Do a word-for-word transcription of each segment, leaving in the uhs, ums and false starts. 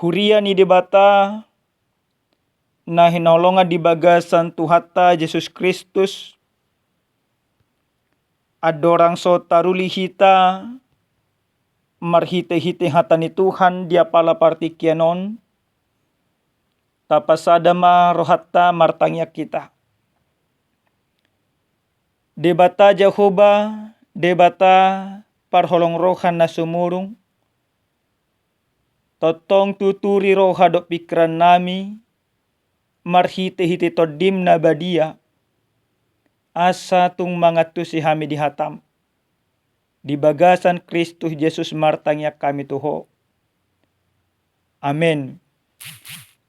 Huria ni Debata na hinaholongan di bagasan Tuhanta Jesus Kristus, andorang so taruli hita marhite-hite hata ni Tuhan di apala partingkian on, tapasada ma rohanta martangiang hita. Debata Jahowa, Debata parholong roha na sumurung, tongtong tuturi roha dohot pingkiran nami marhite-hite Tondim na badia, asa tung mangantusi hami di hatam. Di bagasan Kristus Jesus martangiang hami tu Ho. Amen.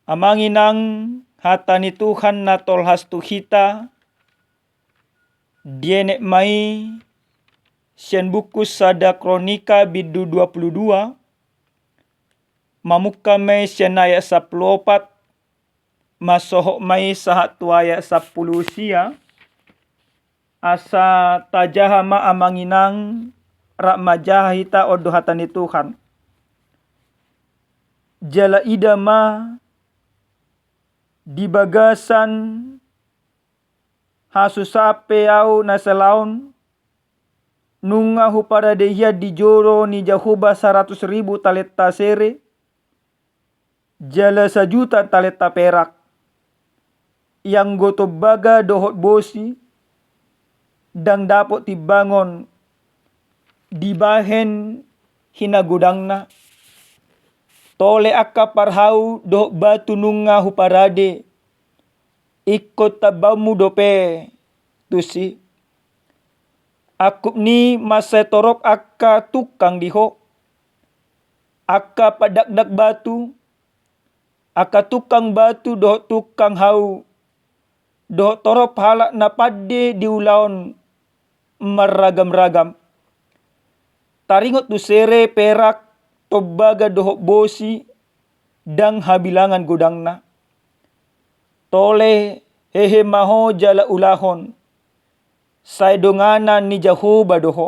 Amang inang, hata ni Tuhan na tolhas tu hita dienet ma i sian buku Sada Kronika bindu dua pulu dua, mamungka ma i sian ayat sampulu opat, masohot ma i sahat tu ayat sampulu sia. Asa tajaha ma amang inang rap manjaha hita on do hata ni Tuhan. Jala ida ma, di bagasan hasusaan pe ahu na salaon, nunga huparade hian di joro ni Jahowa saratus ribu talenta sere, jala sajuta talenta perak. Ianggo tombaga dohot bosi, ndang dapot timbangon dibahen hinagodangna. Tole angka parhau dohot batu nunga huparade, ingkon tambaonmu dope tusi. Angkup ni mansai torop angka tungkang di ho, angka pandakdak batu, angka tungkang batu dohot tungkang hau, dohot torop halak na pande di ulaon marragam-ragam. Taringot tu sere, perak, tombaga dohot bosi, ndang habilangan godangna. Tole, hehe ma ho jala ulahon, sai donganan ni Jahowa do ho.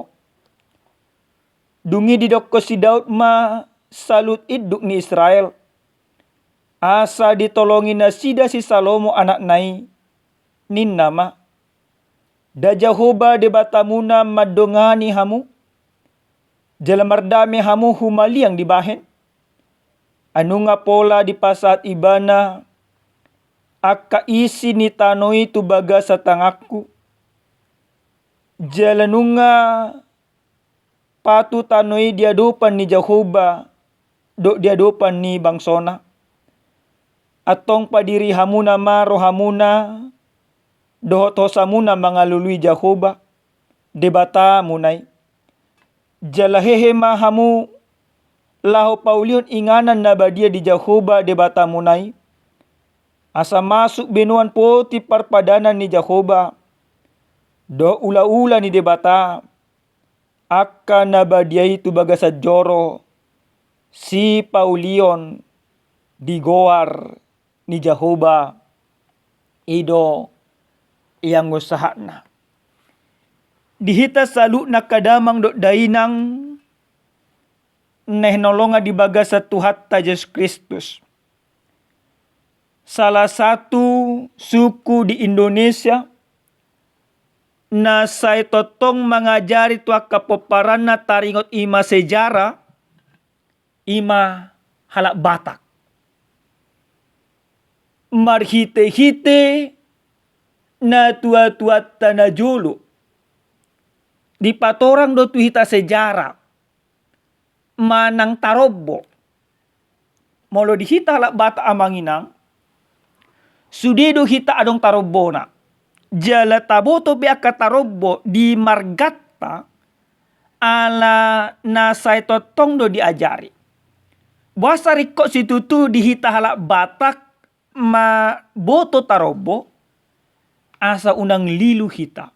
Dung i didokkon si Daud ma saluhut induk ni Israel, asa ditolongi nasida si Salomo anakna i, ninna ma: Nda Jahowa Debatamuna mandongani hamu, jala mardame hamu humaliang dibahen? Ai nunga pola dipasahat Ibana angka isi ni tano i tu bagasan tanganku, jala nunga patu tano i di adopan ni Jahowa dohot di adopan ni bangsona. Antong padiri hamuna ma rohamuna dohot hosamuna mangalului Jahowa, Debatamuna i. Jala hehe ma hamu laho paulihon inganan na badia di Jahowa Debatamuna i, asa masuk be nuaeng poti parpadanan ni Jahowa dohot ulaula ni Debata, angka na badia i tu bagasan joro sipaulion di goar ni Jahowa. I do ianggo sahatna. Di hita saluhutna angka damang dohot dainang na hinaholongan di bagasan Tuhanta Jesus Kristus, salah satu suku di Indonesia na sai tongtong mangajari tu angka pomparanna, taringot i ma sejarah, i ma halak Batak. Marhitehite natuatuanta na jolo, dipatorang do tu hita sejarah manang tarombo. Molo di hita halak Batak, amang inang, sude do hita adong tarombona. Jala taboto be angka tarombo di marganta, ala na sai tongtong do diajari. Boasa ringkot situtu di hita halak Batak mamboto tarombo? Asa unang lilu hita,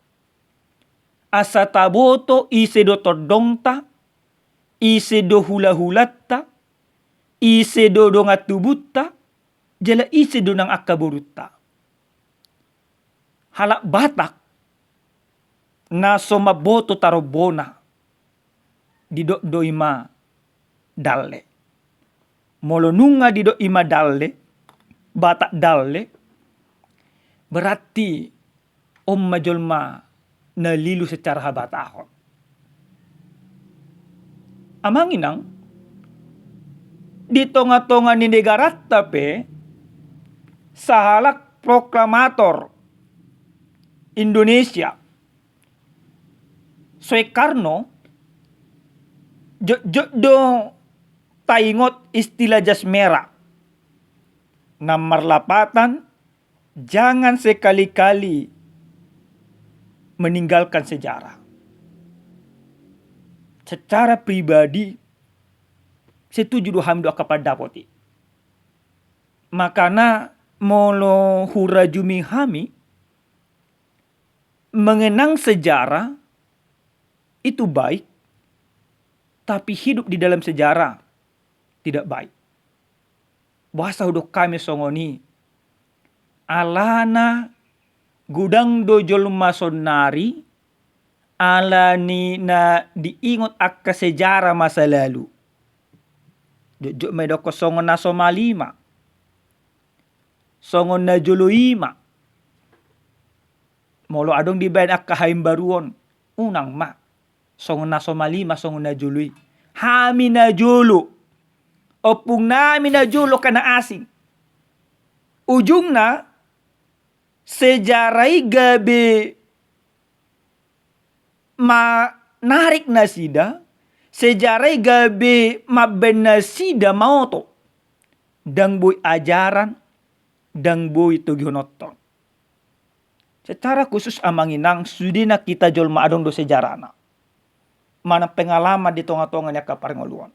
asa taboto ise do tondongta, ise do hulahulanta, ise do dongan tubunta, jala ise do nang angka borunta. Halak Batak na so mamboto tarombona, didok do i ma dalle. Molo nunga didok i ma dalle, Batak dalle, berarti on ma jolma na lilu secara habatahon. Amang inang, di tonga-tonga ni negaranta pe sahalak proklamator Indonesia, Soekarno, jotjot do taingot istilah jas merah na marlapatan, jangan sekali-kali meninggalkan sejarah. Secara pribadi, setuju do hami dohot angka pandapot i. Makana molo hurajumi hami, mengenang sejarah itu baik, tapi hidup di dalam sejarah tidak baik. Boasa hudok hami songon i? Alana godang do jolma saonari, ala ni na diingot angka sejarah masa lalu. Jotjot ma didokkon songon na somal i ma, songon na jolo i ma. Molo adong dibaen angka haimbaruon, unang ma songon na somal i ma, songon na jolo i. Hami na jolo, ompung nami na jolo, angka na asing. Ujungna, sejarah i gabe manarik nasida, sejarah i gabe mambaen nasida maoto. Ndang boi ajaran, ndang boi togihononton. Secara khusus, amang inang, sudena hita jolma adong do sejarahna manang pengalaman di tonga-tonga ni angka parngoluon.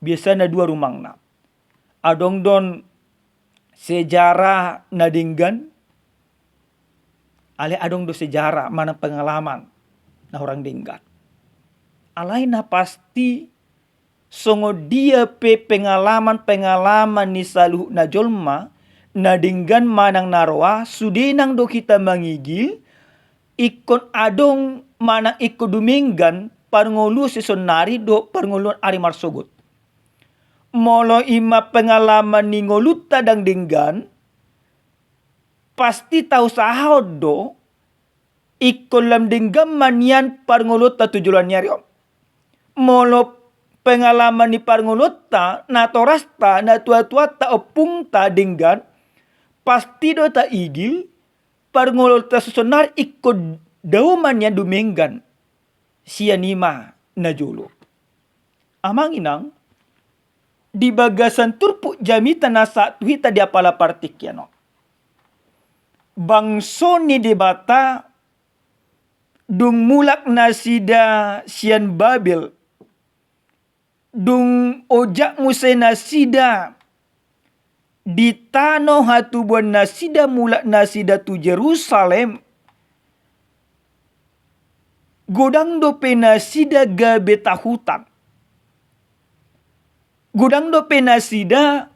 Biasana dua rumangna. Adong do sejarah na denggan, alai adong do sejarah manang pengalaman na hurang denggan. Alai na pasti, songon dia pe pengalaman-pengalaman ni saluhutna jolma, na denggan manang na roa, sude nang do hita mangigil ingkon adong manang ingkon dumenggan parngoluon sian saonari dohot parngoluon ari marsogot. Molo i ma pengalaman ni ngolunta ndang denggan, pasti tausahahon do ingkon lam denggan ma nian parngoluonta tu joloan ni ari on. Molo pengalaman ni parngoluonta, natorasta, natuatuanta, ompungta denggan, pasti do taigil parngoluonta sian saonari ingkon dao ma nian dumenggan sian i ma na jolo. Amang inang, di bagasan turpuk jamita na sahat tu hita di apala partingkian on, bangso ni Debata dung mulak nasida sian Babel, dung ojak muse nasida di tano hatubuan nasida, mulak nasida tu Jerusalem, godang dope nasida gabe tahutan. Godang dope nasida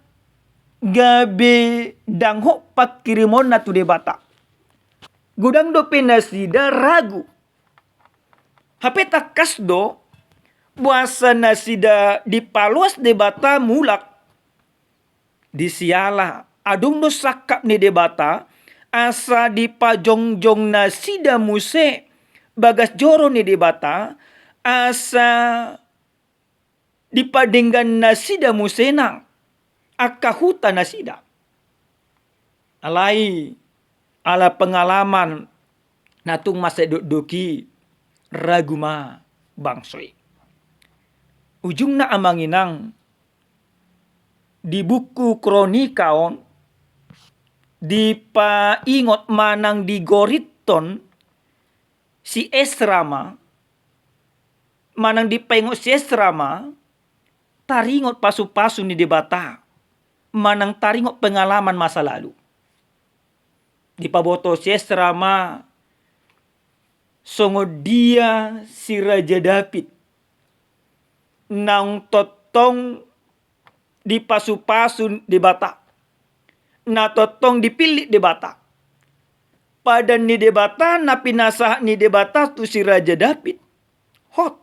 gabe ndang hot panghirimonna tu Debata. Godang dope nasida ragu. Hape tangkas do boasa nasida dipaloas Debata mulak. Disiala adong do sangkap ni Debata, asa dipajongjong nasida muse bagas joro ni Debata, asa dipadenggan nasida muse nang angka huta nasida. Alai ala pengalaman na tung masa dokdok i, ragu ma bangso i. Ujungna amang inang, di buku Kronika on dipaingot manang digoringhon si Esra ma, manang dipaingot si Esra ma, taringot pasupasu ni Debata, manang taringot pengalaman masa lalu. Dipaboto si Esra ma songon dia si Raja Daud naung tongtong dipasupasu Debata, na tongtong dipillit Debata. Padan ni Debata na pinasahat ni Debata tu si Raja Daud hot.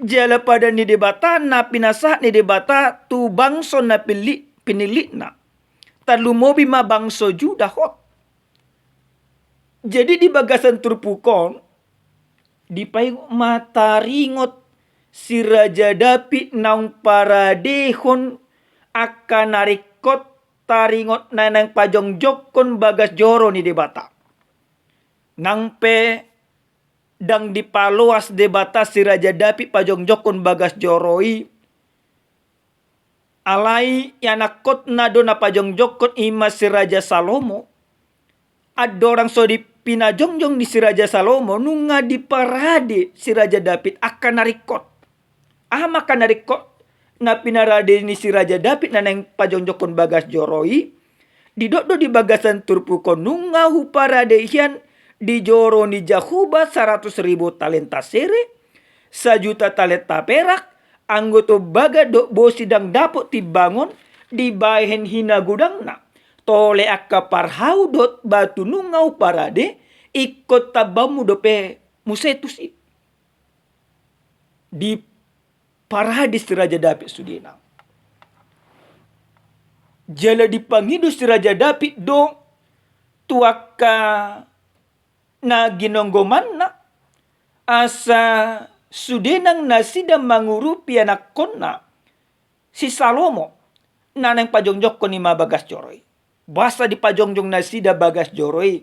jala padan ni Debata na pinasahat ni Debata tu bangso na pillit, pinillitna. Tarlumobi ma bangso Juda hot. Jadi di bagasan turpuk on, dipaingot ma taringot si Raja David naung paradehon angka na ringkot, taringot na naeng pajongjongkon bagas joro ni Debata. Nang pe ndang dipaloas Debata si Raja David pajongjongkon bagas joro i, alai ianakkonna do na pajongjongkon, i ma si Raja Salomo. Andorang so dipinajongjong ni si Raja Salomo, nunga diparade si Raja David angka na ringkot. Aha ma angka na ringkot na pinarade ni si Raja David na naeng pajongjongkon bagas joro i? Didok do di bagasan turpuk on, nunga huparade hian di joro ni Jahowa saratus ribu talenta sere, sajuta talenta perak, anggo tombaga dohot bosi ndang dapot timbangon dibahen hinagodangna. Tole angka parhau dohot batu nunga huparade, ingkon tambaonmu dope muse tusi. Diparade si Raja David sudena. Jala dipangido si Raja David do tu angka na ginonggomanna, asa sude nang nasida mangurupi anakkonna si Salomo na naeng pajongjongkon i ma bagas joro i. Boasa dipajongjong nasida bagas joro i?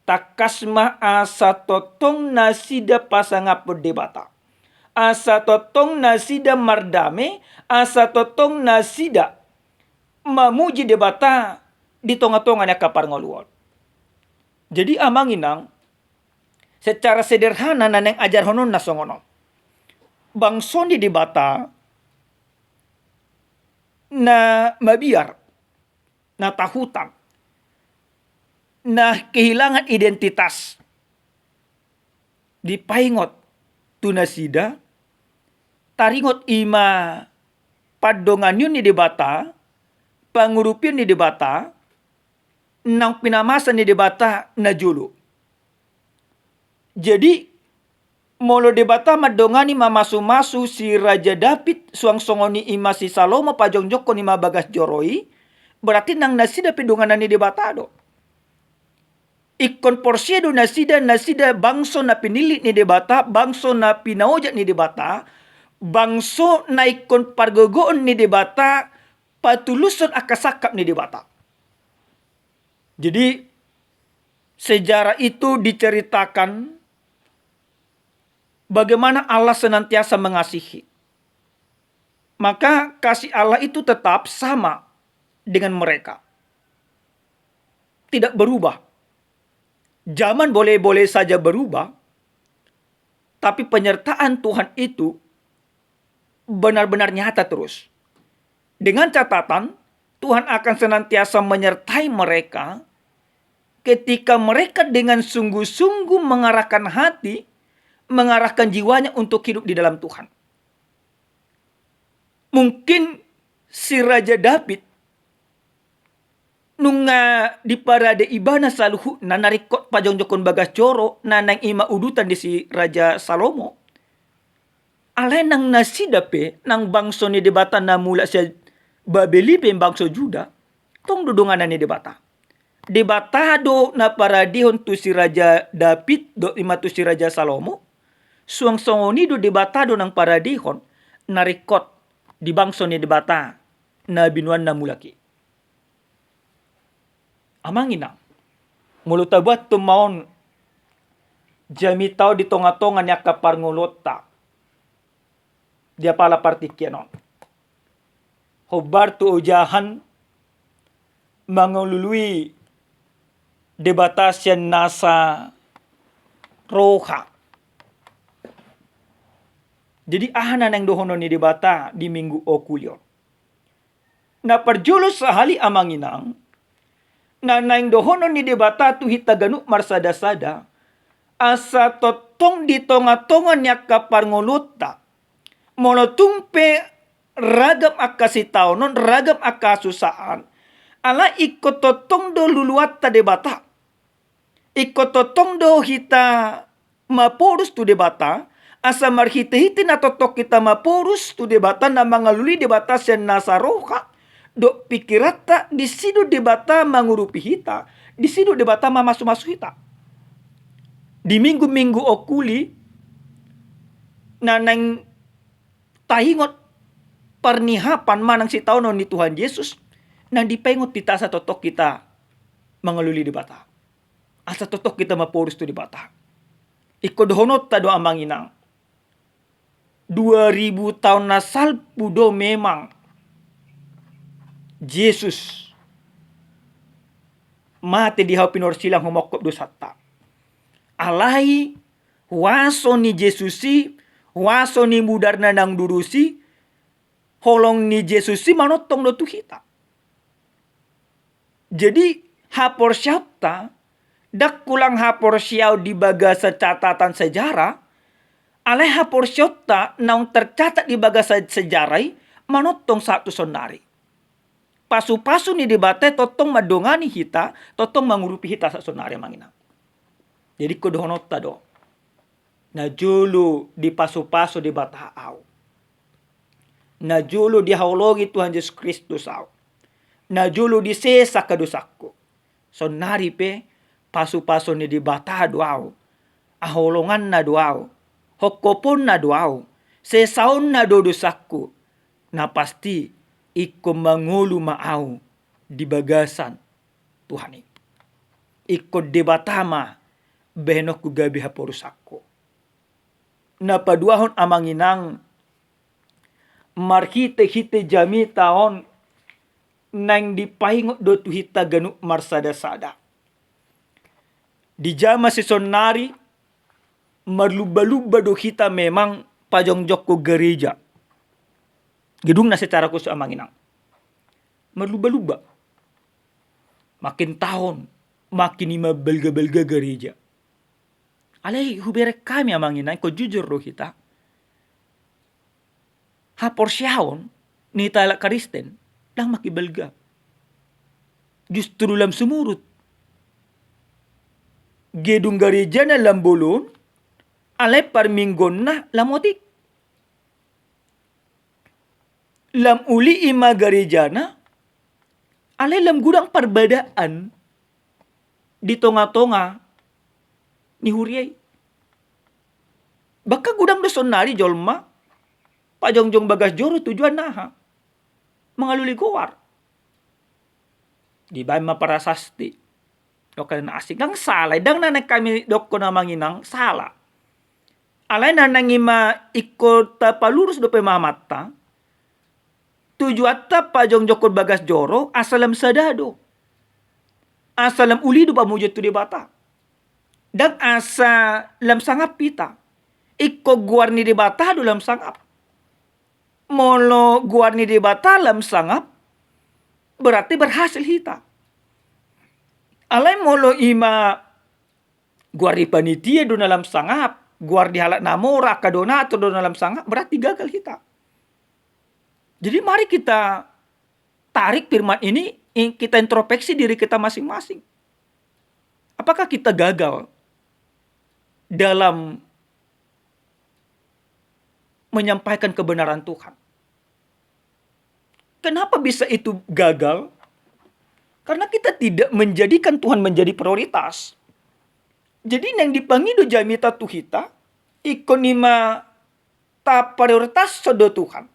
Tangkas ma asa tongtong nasida pasangaphon Debata, asa tongtong nasida mardame, asa tongtong nasida mamuji Debata di tongatonga ni angka parngoluon. Jadi amang inang, secara sederhana na naeng ajarhononna songon on. Bangso ni Debata na mabiar, na tahutan, na kehilangan identitas, dipaingot tu nasida, taringot i ma pandonganion ni Debata, pangurupion ni Debata, naung pinamasa ni Debata najolo. Jadi molo Debata mandongani mamasumasu si Raja David, suang songon i i ma si Salomo pajongjongkon i ma bagas joro i, berarti nang nasida pe donganan ni Debata do. Ingkon porsea do nasida, nasida bangso na pinillit ni Debata, bangso na pinaojak ni Debata, bangso na ingkon pargogoon ni Debata patulushon angka sangkap ni Debata. Jadi sejarah itu diceritakan bagaimana Allah senantiasa mengasihi. Maka kasih Allah itu tetap sama dengan mereka. Tidak berubah. Zaman boleh-boleh saja berubah, tapi penyertaan Tuhan itu benar-benar nyata terus. Dengan catatan, Tuhan akan senantiasa menyertai mereka ketika mereka dengan sungguh-sungguh mengarahkan hati, mengarahkan jiwanya untuk hidup di dalam Tuhan. Mungkin si Raja David nunga diparade ibana saluhutna na ringkot pajongjongkon bagas joro na naeng i ma udutan di si Raja Salomo. Alai nang nasida pe, nang bangso ni Debata na mulak sian Babel i pe, bangso Juda, tong do donganan ni Debata. Debata do na paradehon tu si Raja David dohot i ma tu si Raja Salomo. Suang songon i do Debata do nang paradehon na ringkot di bangso ni Debata na binoanna mulak i. Amang inang, molo tabuat ma on jamita on di tongatonga ni angka parngoluonta di apala partingkian on, hombar tu ojahan mangalului Debata sian nasa roha. Jadi aha na naeng dohonon ni Debata di Minggu Okuli on? Na parjolo sahali amang inang, na naeng dohonon ni Debata tu hita ganup marsadasada, asa tongtong di tongatonga ni angka parngoluonta, molo tung pe ragam angka sitaonon, ragam angka hasusaan, alai ingkon tongtong do luluanta Debata. Ingkon tongtong do hita maporus tu Debata, Asa marhitehite na tongtong hita maporus tu Debata, na mangalului Debata sian nasa roha dohot pikiranta, disi do Debata mangurupi hita, disi do Debata mamasumasu hita. Di minggu-minggu on uli, na naeng taingot parnihapan manang sitaonon ni Tuhan Jesus, naeng dipaingot hita asa tongtong hita mangalului Debata, asa tongtong hita maporus tu Debata. Ingkon dohononta do, Amang Inang, dua ribu taon na salpu do memang Jesus mate di hau pinorsilang humongkop dosanta. Alai huaso ni Jesus i, huaso ni mudarna naung durus i, holong ni Jesus i manongtong do tu hita. Jadi, haporseaonta ndang hulang haporseaon di bagasan catatan sejarah, alai haporseaonta naung tercatat di bagasan sejarah i manongtong sahat tu saonnari. Pasupasu ni Debata i tongtong mandongani hita, tongtong mangurupi hita sahat saonnari, Amang Inang. Jadi ingkon dohononta do, najolo dipasupasu Debata ahu, najolo dihaholongi Tuhan Jesus Kristus ahu, najolo disesa angka dosangku. Saonnari pe pasupasu ni Debata do ahu, haholonganna do ahu, hongkoponna do ahu, sesaonna do dosangku. Na pasti ingkon mangolu ma ahu di bagasan Tuhan i. Ingkon Debata ma bahenonku gabe haporusanku. Na paduahon, Amang Inang, marhitehite jamita on naeng dipaingot do tu hita ganup marsadasada. Di jaman saonnari marlumbalumba do hita memang pajongjongkon gareja. Gedungna secara khusus, Amang Inang, marlumbalumba. Makin taon makin i ma balgabalga gareja. Alai hubereng hami, Amang Inang, ingkon jujur do hita, haporseaon ni hita halak Kristen ndang makin balga. Justru lam sumurut. Gedung garejana lam bolon, alai parmingguonna lam otik. Lam uli i ma garejana, alai lam godang parbadaan di tongatonga ni huria i. Bahkan godang do saonnari jolma pajongjong bagas joro tujuanna aha? Mangalului goar. Dibaen ma prasasti. Dohot na asing, ndang sala i, ndang na naeng hami dokkon, Amang Inang, sala. Alai na naeng i ma ingkon tapalurus dope ma amanta, tujuanta pajongjongkon bagas joro asa lam sada do. Asa lam uli do pamujion tu Debata. Ndang asa lam sangap hita. Ingkon goar ni Debata do lam sangap. Molo goar ni Debata lam sangap, berarti berhasil hita. Alai molo i ma goar ni panitia do na lam sangap, goar ni halak na mora, angka donatur do na lam sangap, berarti gagal hita. Jadi mari kita tarik firman ini, in-, kita introspeksi diri kita masing-masing. Apakah kita gagal dalam menyampaikan kebenaran Tuhan? Kenapa bisa itu gagal? Karena kita tidak menjadikan Tuhan menjadi prioritas. Jadi naeng dipangido jamita tu hita, ingkon i ma taprioritaskon do Tuhan,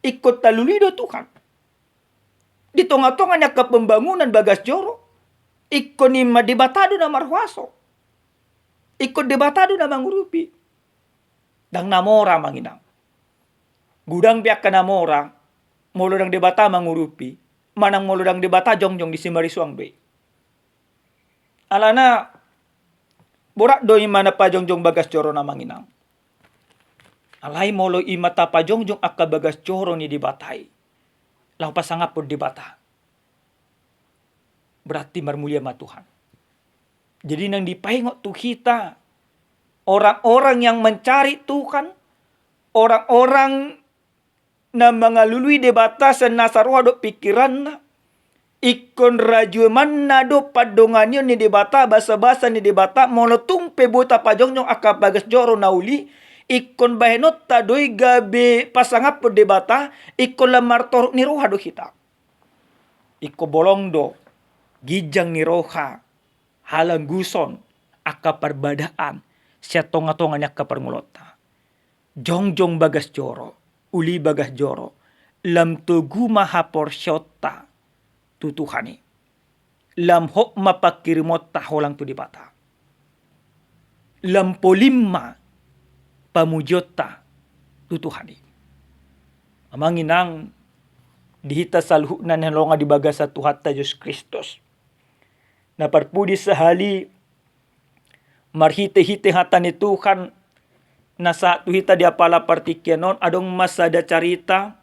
ingkon talului do Tuhan. Di tongatonga ni angka pembangunan bagas joro, ingkon i ma Debata do na marhuaso. Ingkon Debata do na mangurupi. Ndang na mora, Amang Inang. Godang be angka na mora, molo ndang Debata mangurupi, manang molo ndang Debata jongjong di simarisuang be. Alana borat do i ma na pajongjong bagas joro, Amang Inang. Alai molo i ma tapajongjong angka bagas joro ni Debata i laho pasangaphon Debata, berarti marmulia ma Tuhan. Jadi naeng dipaingot tu hita, orang-orang yang mencari Tuhan, orang-orang na mangalului Debata sian nasa roha dohot pingkiranna, ingkon rajuemanna do pandonganion ni Debata, basabasa ni Debata, molo tung pe boi tapajongjong angka bagas joro na uli, Ingkon bahenonta do i gabe pasangaphon Debata, ingkon lam martoruk ni roha do hita. Ingkon bolong do ginjang ni roha, halangguson, angka parbadaan sian tongatonga ni angka parngoluonta. Jongjong bagas joro, uli bagas joro, lam togu ma haporseaonta tu Tuhan i. Lam hot ma pangkirimonta holang tu Debata. Lam polim ma pamujionta tu Tuhan i. Amang inang, di hita saluhutna na hinaholongan di bagasan Tuhanta Jesus Kristus, na parpudi sahali, marhitehite hata ni Tuhan na sahat tu hita di apala partingkian on, adong ma sada carita,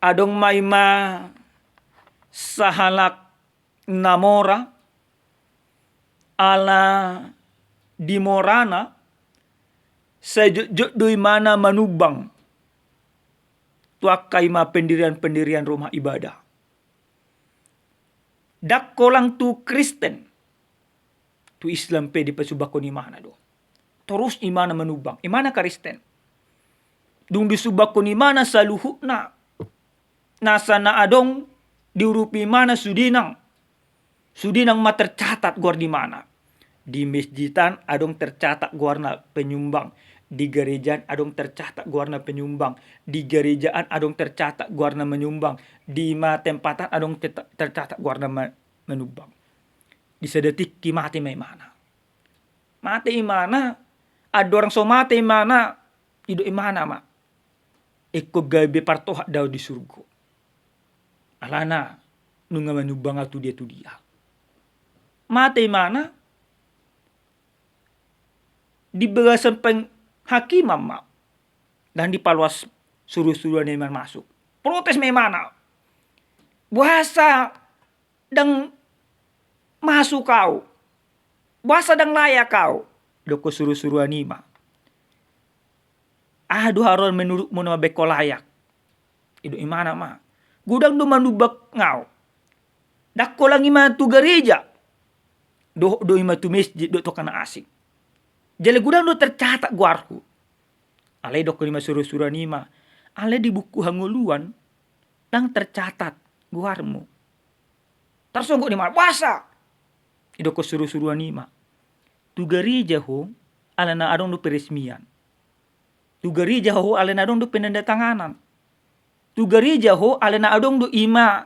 adong ma i ma sahalak na mora, ala di morana sai jotjot do imana manumbang tu angka i ma pendirian-pendirian rumah ibadah. Ndang holan tu Kristen, tu Islam pe dipasumbangkon imana do. Torus imana manumbang, imana Kristen. Dung disumbangkon imana saluhutna nasa na adong diurupi imana sude nang, sude nang ma tercatat goar ni imana. Di masjidan adong tercatat goarna penyumbang, di garejaan adong tercatat goarna penyumbang, di garejaan adong tercatat goarna menyumbang, di ma tempatan adong teta-, tercatat goarna me-, menyumbang. Di sada tingki mate ma imana. Mate imana, andorang so mate imana, didok imana ma, ingkon gabe partohap do au di surgo. Alana nunga manumbang au tu dia tu dia. Mate imana, di bagasan penghakiman ma, ndang dipaloas surusuruan i ma masuk. Protes ma imana. Boasa ndang masuk au? Boasa ndang layak au? Didok surusuruan i ma, aha do haroro menurutmu na mambahen ho layak? Didok imana ma, godang do manumbang au. Ndang holan i ma tu gareja, dohot do i ma tu masjid dohot tu angka na asing. Jala godang do tercatat goarhu. Alai didok ni ma surusuruan i ma, alai di buku hangoluan ndang tercatat goarmu. Tarsonggot do imana, boasa? Didok surusuruan i ma, tu gareja ho alana adong do peresmian. Tu gareja ho alana adong do penandatanganan. Tu gareja ho alana adong do i ma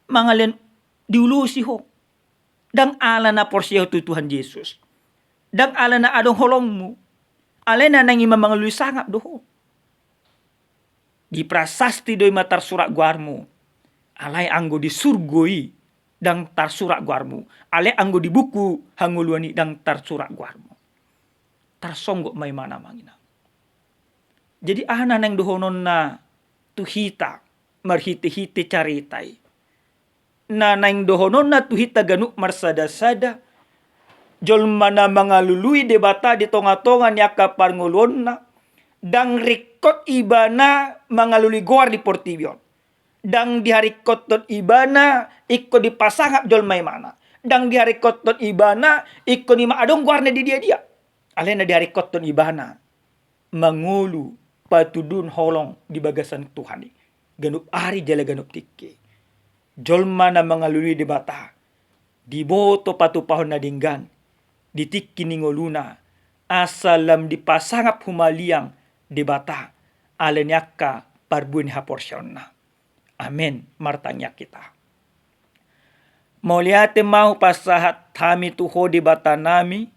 mangalehon diulosi ho. Ndang alana porsea ho tu Tuhan Jesus. Ndang alana adong holongmu. Alai na naeng i ma mangalului sangap do ho. Di prasasti do i ma tarsurat goarmu. Alai anggo di surgo i ndang tarsurat goarmu. Alai anggo di buku hangoluan i ndang tarsurat goarmu. Tarsonggot ma imana, amang inang. Jadi aha na naeng dohononna tu hita marhitehite carita i? Na naeng dohononna tu hita ganup marsadasada, jolma na mangalului Debata di tongatonga ni angka parngoluonna, ndang ringkot ibana mangalului goar di portibi on. Ndang diharingkothon ibana ingkon dipasangap jolma imana. Ndang diharingkothon ibana ingkon i ma adong goarna di diadia. Alai na diharingkothon ibana mangolu patuduhon holong di bagasan Tuhan i ganup ari jala ganup tingki. Jolma na mangalului Debata diboto patupahon na denggan di tingki ni ngoluna, asa lam dipasangap humaliang Debata ala ni angka parbue ni haporseaonna. Amen. Martangiang hita. Mauliate ma hupasahat hami tu Ho Debatanami,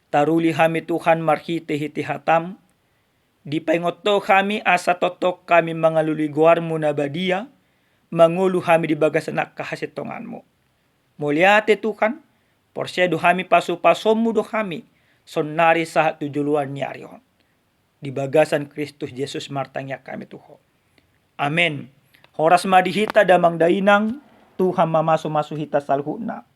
taruli hami Tuhan marhitehite hataM, dipaingot Ho hami asa tongtong hami mangalului goarMu na badia, mangolu hami di bagasan angka hasintonganMu. Mauliate Tuhan, porsea do hami pasupasuonMu do hami, saonnari sahat tu joloan ni ari on. Di bagasan Kristus Jesus martangiang hami tu Ho. Amen. Horas ma di hita damang dainang, Tuhan ma masumasu hita saluhutna.